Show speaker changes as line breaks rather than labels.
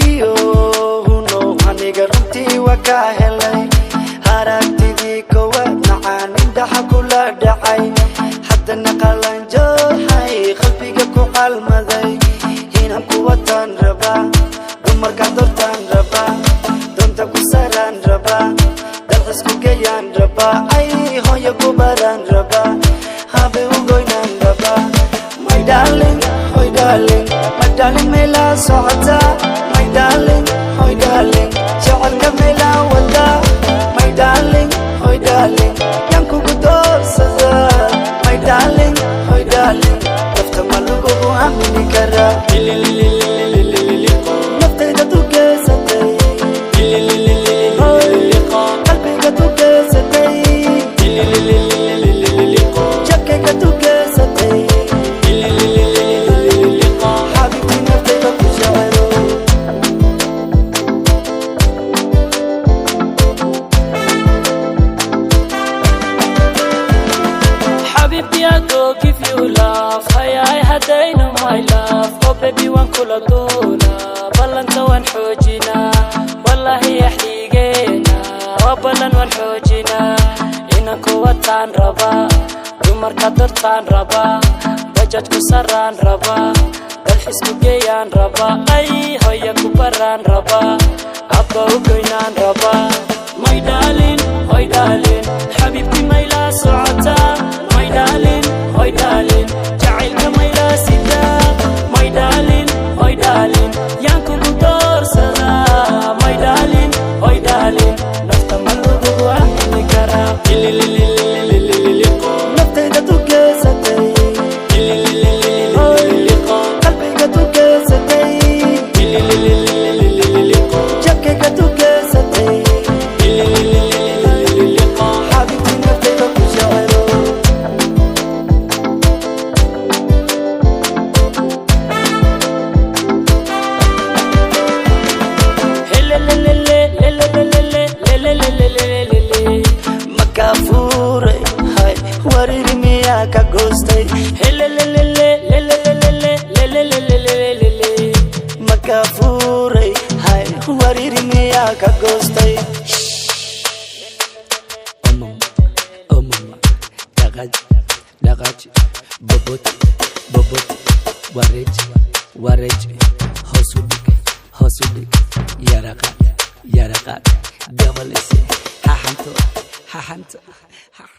Iyo huno, aniga runtii waa kaa helay. Aragtidii kowaad macaan indhaxa kula dhacay, haddana qalanjooxay qalbiga ku qalmaday. Inaan kuwataan rabaa, dumarkaan doortaan rabaa, doonta ku saraan rabaa, dalxisku geeyaan rabaa, ay hooyo ku baraan rabaa, habe u goynaan rabaa. My darling, hoy darling, my darling, meelaa socotaa? My darling, hoy darling, jecelka meelaa wadaa? My darling, hoy darling, yaan kugu doorsadaa? My darling, hoy darling, nafta ma lagugu aamini karaa? Naftayda dugeysatay, qalbiga dugeysatay, jabkayga dugeysatay, xabiibti, naftayda ku jecelo.
Xabiibti, I go give you love. Hayay hadayno, my love. Oh baby, waan kula duulaa, ballanta waan xoojinaa, wallahi axdigeena waa ballan, waan xoojinaa. Inaan kuwataan rabaa, dumarka dortaan rabaa, bajaj ku saraan rabaa, dalxisku geeyaan rabaa, ay hoya ku baraan rabaa, abba u goynaan rabaa. My darling, hoy darling, xabiibti, maylaa socotaa? My darling, hoy darling, jacaylka maylaa sidaa? My darling, hoy darling, yaan kugu doorsadaa? My darling, hoy darling, nafta ma lagugu aamini karaa?
Naftayda dugeysatay, qalbiga dugeysatay, jabkayga dugeysatay, xabiibti, naftayda ku jecelo.
Helelelele.
Makaafuuray hay wariri miyaa ka goostay?
Helelelele.
Makaafuuray hay wariri miyaa ka goostay?
Omam, omam, dhaqaaj, dhaqaaj, bobot, bobot, wareej, wareej, hoos u dhig, hoos u dhig, yaraqaad, yaraqaad, gabalise, haxanto, haxanto, haxanto.